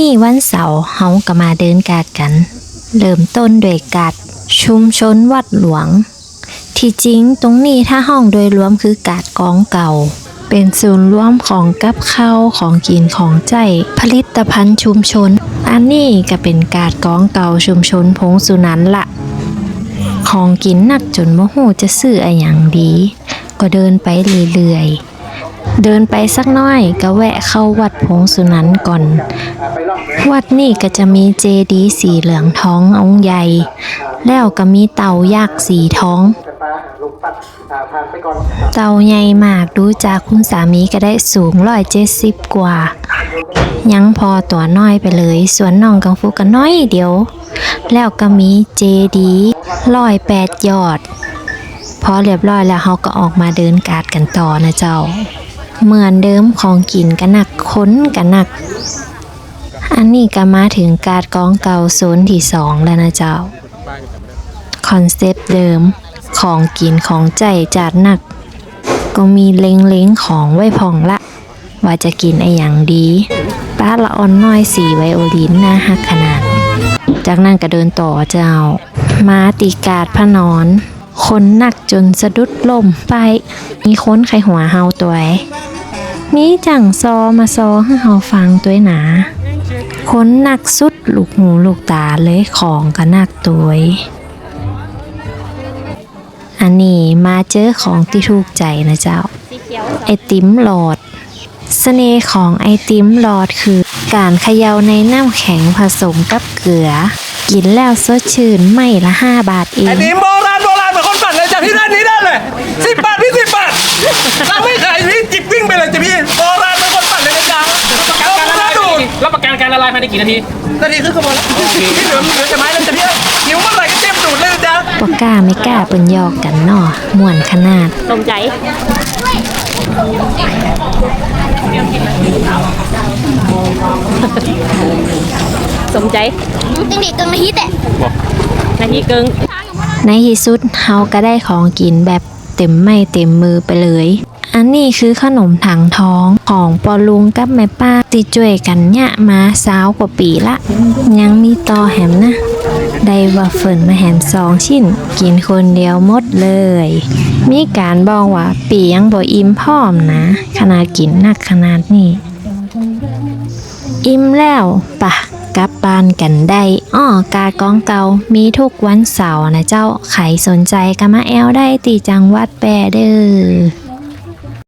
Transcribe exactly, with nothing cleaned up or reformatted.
นี่วันเสาร์เฮาก็มาเดินกาดกั๋น เริ่มต้นด้วยกาดชุมชนวัดหลวง ตี้จริงตรงนี้ถ้าฮ้องโดยรวมคือกาดกองเก่า เป๋นศูนย์รวมของกับข้าว ของกิ๋น ของใจ๊ ผลิตภัณฑ์ชุมชน อันนี้ก็เป๋นกาดกองเก่าชุมชนผงสุนันท์ละ ของกิ๋นนักจ๋นบ่ฮู้จะซื้ออะหยังดี ก็เดินไปเรื่อยๆ เดินไปสักน้อยก็แวะเข้าวัดผงสุนันท์ก่อน วัดนี่ก็จะมีเจดีย์สีเหลืองทององค์ใหญ่ แล้วก็มีเต้ายักษ์สีทอง เต้าใหญ่มาก ดูจากคุณสามีก็ได้สูงร้อยเจ็ดสิบกว่า ยังผ่อตั๋วน้อยไปเลย ส่วนน้องกังฟูก็น้อยเดียว แล้วก็มีเจดีย์ร้อยแปดยอด พอเรียบร้อยแล้วเฮาก็ออกมาเดินกาดกั๋นต่อนะเจ้า เหมือนเดิมของกิ๋นก็นัก คนก็นัก อันนี้ก็มาเถิงกาดกองเก่าโซนตี้สองแล้วนะเจ้า คอนเซปต์เดิม ของกิ๋นของใจ๊จาดนัก ก็มีเล็งๆ ของไว้พ่องละ ว่าจะกิ๋นอะหยังดี ปลาละอ่อนน้อยสีไวโอลินน่าฮักขนาด จากนั้นก็เดินต่อเจ้า มาตี้กาดพระนอน คนนักจ๋นสะดุดล้มไป มีคนใค่หัวเฮาตวย มีจั่งซอมาซอหื้อเฮาฟังตวยหนา คนนักสุดลูกหูลูกต๋าเลย ของก็นักตวย อันนี้มาเจอของตี้ถูกใจ๋นะเจ้า ไอติมหลอด เสน่ห์ของไอติมหลอดคือก๋านเขย่าในน้ำแข็งผสมกับเกลือ กิ๋นแล้วสดชื่น ไม้ละห้าบาทเอง ไอติมโบราณ โบราณเหมือนคนปั่นเลยจ้ะพี่ ด้านนี้ได้เลย สิบบาทพี่ สิบบาท เราไม่ขายพี่ จิบวิ่งไปเลยจ้ะพี่ โบราณเหมือนคนปั่นเลยนะจ๊ะ รับประกันการละลาย รับประกันการละลายภายในกี่นาที นาทีครึ่งก็หมดแล้ว ที่เหลือ เหลือแต่ไม้แล้วจ้ะพี่ หิวเมื่อไหร่ก็เตรียมดูดเลยนะจ๊ะ ป้อก๊าแม่ก๊าเปิ้นหยอกกั๋นเนาะ ม่วนขนาด สมใจ๋ สมใจ๋ อืม ติ่งหลีกเกินนาทีแต๊ นาทีเกิน ในตี้สุดเฮาก็ได้ของกิ๋นแบบเต็มไม้เต็มมือไปเลย อันนี้คือขนมถังทองของป้อลุงกับแม่ป้าตี้จ้วยกั๋นเยียะมาซาวกว่าปี๋ละ ยังมีต่อแหมนะ ได้วัฟเฟิลมาแหมสองชิ้น กิ๋นคนเดียวหมดเลย มีก๋านบอกว่าปี้ยังบ่อิ่มพร้อมนะ ขนาดกิ๋นนักขนาดนี้ อิ่มแล้ว ปะ กลับบ้านกั๋นได้ อ้อ กาดกองเก่ามีทุกวันเสาร์นะเจ้า ใผสนใจ๋ก็มาแอ่วได้ตี้จังหวัดแป้เด้อ